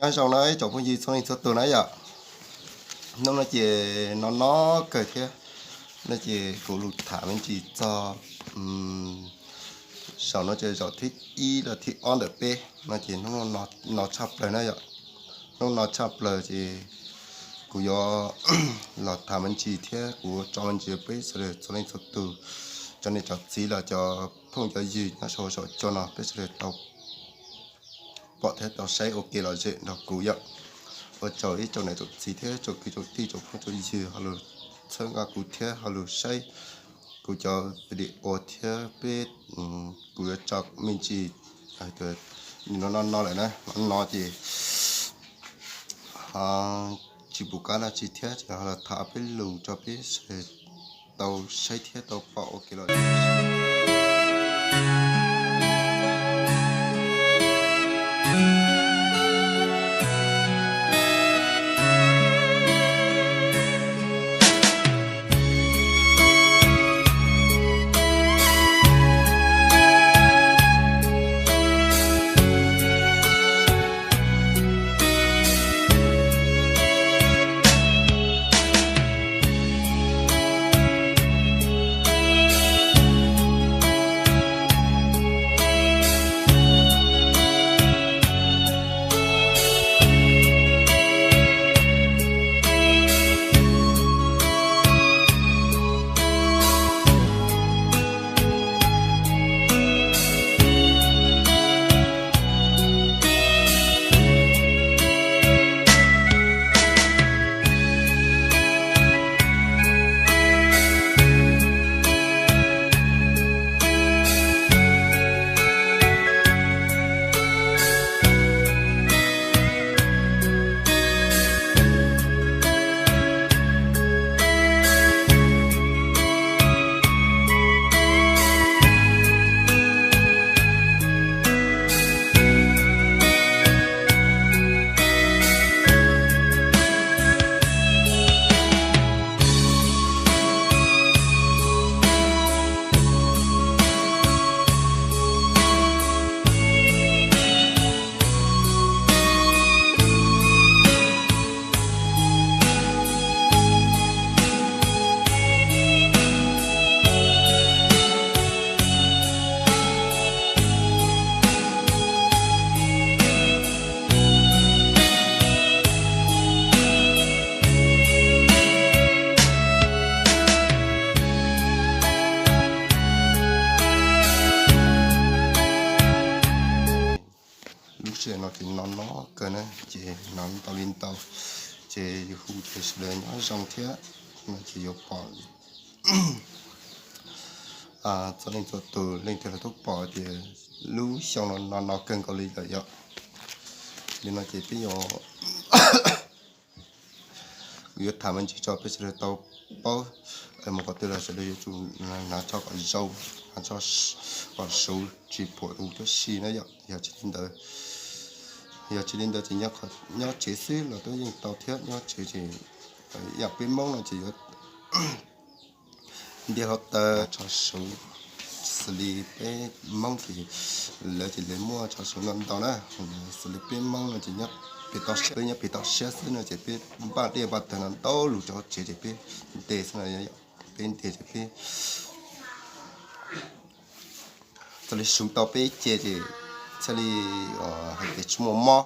Nyob zoo na ib tsoom phooj ywg txhua leej txhua tus na yom. Hnub no ces no no kawg thiab, no ces kuv lug tham me ntsis txog zaum no ces zaum thib ib los thib ob ntawm peb no ces hnub no tshaj plaws na yom. Hnub no tshaj plaws ces kuv yuav los tham me ntsis thiab kuv tso me ntsis peb sawv daws txhua leej txhua tus, cov niam cov txiv los cov phooj cov ywg nyob saum saum cua no peb sawv daws tau pom thiab tau saib ua ke lom zem nrog kuv yom. Ua tsaug ib tsoom niam tsoom txiv thiab tsoom kwv tsoom tij tsoom phooj tsoom ywg ho lug txhawb nqa kuv thiab ho lug saib kuv cov video thiab peb, kuv yuav tso me ntsis no no no lawm na, no no ces ho tsis pum qab dab tsi thiab ces ho los tham peb lus rau peb sawv daws tau saib thiab tau pom ua ke lom zem. Lub sij hawm no ces no no kawg na ces no ntau li ntau, ces yus hu ces sawv daws nyob zoo thiab no ces yuav pom txhua leej txhua tus leej twg los twb pom tias lub xyoo no no no kawg nkaus li lawm yom. Li no ces peb yuav, kuv yuav tham me ntsis tso peb sawv daws tau paub, mus qhov twg los sawv daws yuav tsum hnav tsho kom zoo, hnav tsho kom suv tsis phuam tus cuab si na yom. Yog tsis li ntawd, yog tsis li ntawd ces nyob tsev xwb los twb yeej tau thiab, nyob tsev ces yam peb Hmoob no ces yuav ntiaj hluav taws tsho suv, xws li peb Hmoob ces lawv ces lawv muaj tsho suv ntau ntau na. Xws li peb Hmoob no ces nyob pem toj siab, peb nyob pem toj siab xwb no ces peb npaj dej npaj taws no ntau lug rau tsev ces peb ntes xwb no, peb ntes ces peb txhaj li suv tau peb ce ces txhaj li hais tias tsis muaj mob.